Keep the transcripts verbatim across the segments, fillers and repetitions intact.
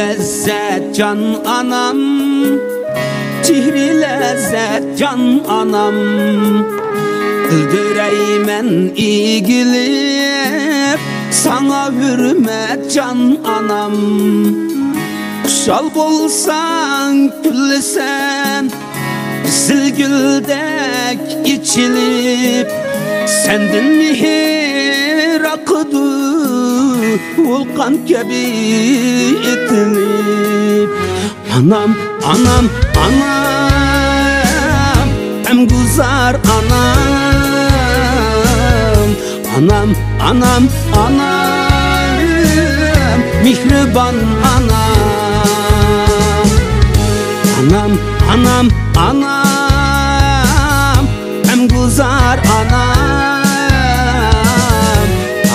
لەززەت جان ئانام، چېھرى لەززەت جان ئانام، ئىلدىرەيمەن ئېگىلىپ، ساڭا ھۆرمەت جان ئانام. خۇشال بولساڭ كۈلىسەن، قىزىل گۈلدەك ئېچىلىپ، سەندىن مېھىر ئاقىدۇ، ۋۇلقان كەبى ئېتىلىپ. ئانام، ئانام، ئانام، غەمگۇزار ئانام. ئانام، ئانام، ئانام، مېھرىبان ئانام. ئانام، ئانام، ئانام، غەمگۇزار ئانام.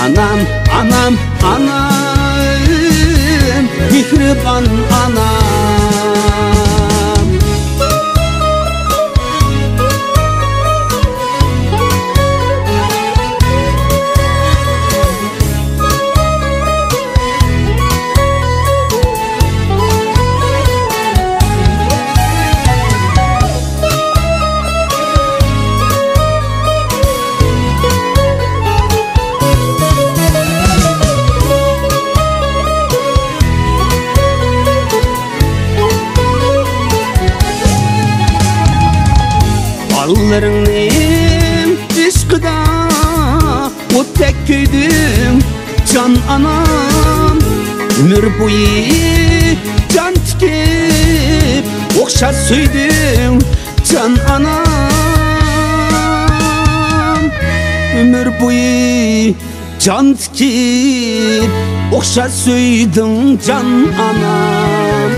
ئانام، ئانام، ئانام، مېھرىبان ئانام. بالىلىرىڭنى ئىشقىدا ئوتتەك كۆيدۈڭ جان ئانام. ئۆمۈر بويى جان تىكىپ ئوخشاش سۆيدۈڭ جان ئانام. ئۆمۈر بويى جان تىكىپ ئوخشاش سۆيدۈڭ جان ئانام.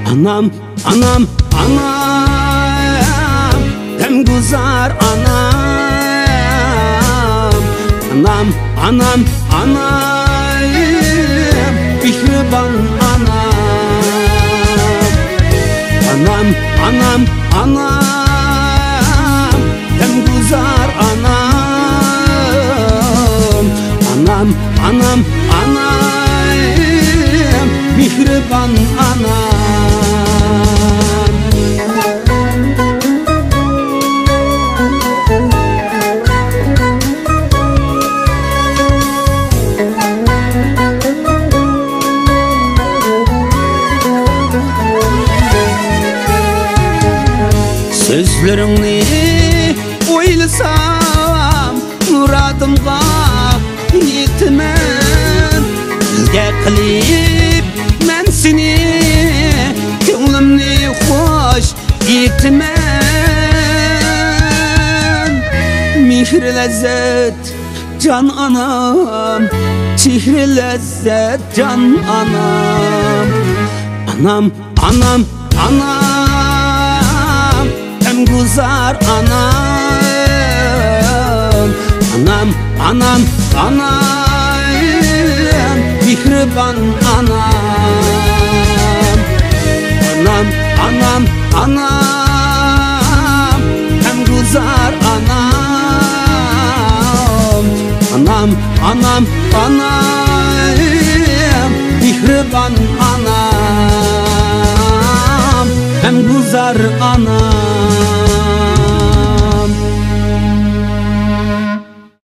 ئانام، ئانام، ئانام، غەمگۇزار ئانام. ئانام، ئانام، ئانام، مېھرىبان ئانام. ئانام، ئانام، ئانام، غەمگۇزار ئانام. ئانام، ئانام، ئانام، مېھرىبان ئانام. سۆزلىرىڭنى ئويلىسام، مۇرادىمغا يېتىمەن. ئىلگە قىلىپ مەن سېنى، كۆڭلۈمنى خوش ئېيتىمەن. مېھرى لەززەت جان ئانام، چېھرى لەززەت جان ئانام. ئانام، ئانام، ئانام، غەمگۇزار ئانام. ئانام، ئانام، ئانام، مېھرىبان ئانام. ئانام، ئانام، ئانام، غەمگۇزار ئانام. ئانام، ئانام، ئانام، مېھرىبان ئانام، غەمگۇزار ئانام.